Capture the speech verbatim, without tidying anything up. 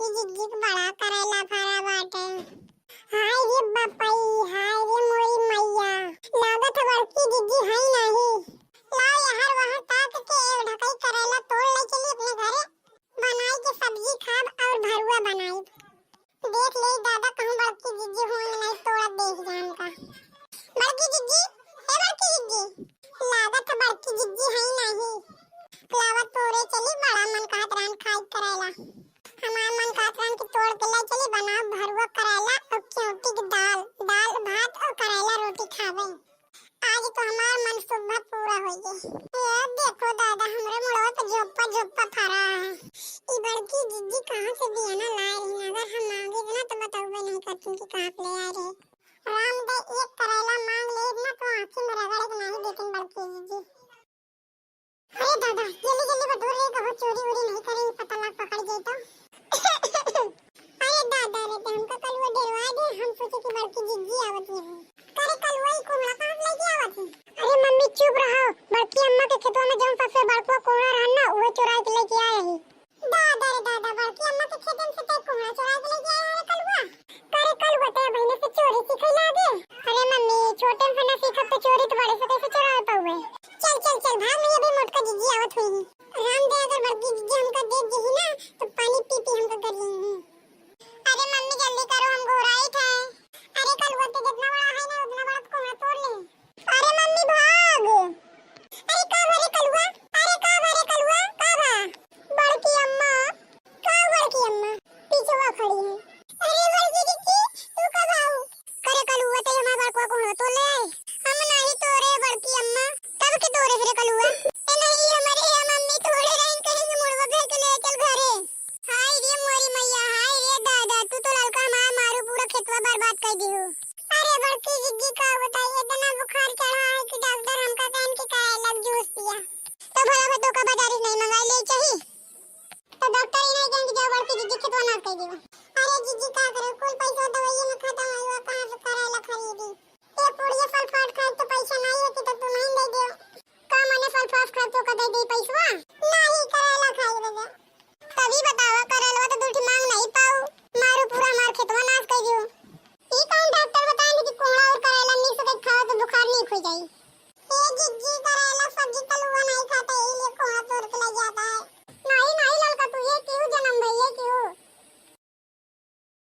बड़की जिज्जी के बड़ा करैला फरा बाटे। हाय रे बपई, हाय रे मोरी मैया, लागत है बड़की जिज्जी है नहीं। लाओ यहाँ वहाँ ताक के एक ढकई करैला तोड़ ले चली अपने घरे, बनाई के सब्जी खाब और भरुआ बनाई। देख ले दादा, कहूँ बड़की जिज्जी हुई नहीं तोड़त देख जान का। बड़की जिज्जी, ए बड़की जिज्जी, लागत है बड़की जिज्जी है नहीं। लावा तोड़े चली, बड़ा मन कहत रहन खाई करैला। हमार मन कहत रहन कि तोड़ के ले चली, बनाओ भरुआ करैला और क्योंटी की दाल, दाल भात और करैला रोटी खावे। आज तो हमार मन सुबह पूरा हो गए। ए देखो दादा, हमरे मुड़वा पे झोप्पा झोप्पा फरा है। ई बड़की जिज्जी कहाँ से बियाना लाए रही, अगर हम मांगे ना तो बतौबे नहीं करती कि कहाँ से ले आए रहे। राम दे एक करैला मांग ले ना तो आँखी में रगड़ के नहीं देती बड़की जिज्जी। अरे दादा, जल्दी जल्दी बटोर रे, कहो चोरी वोरी नहीं करे, पता लाग पकड़ जाए तो। अरे दादा रे, ते हमका कलुआ डरवा दे, हम सोचे कि बड़की जिज्जी आवत ही है। करे कलुआ, ई कोहड़ा कहाँ से लेके आवत है? अरे मम्मी चुप रहो, बड़की अम्मा के खेतवा में जौन सबसे बड़कुआ कोहड़ा रहन ना, उहे चुराई के लेके आए ही। दादा रे दादा, बड़की अम्मा के खेतन से ते कोहड़ा चुराई के लेके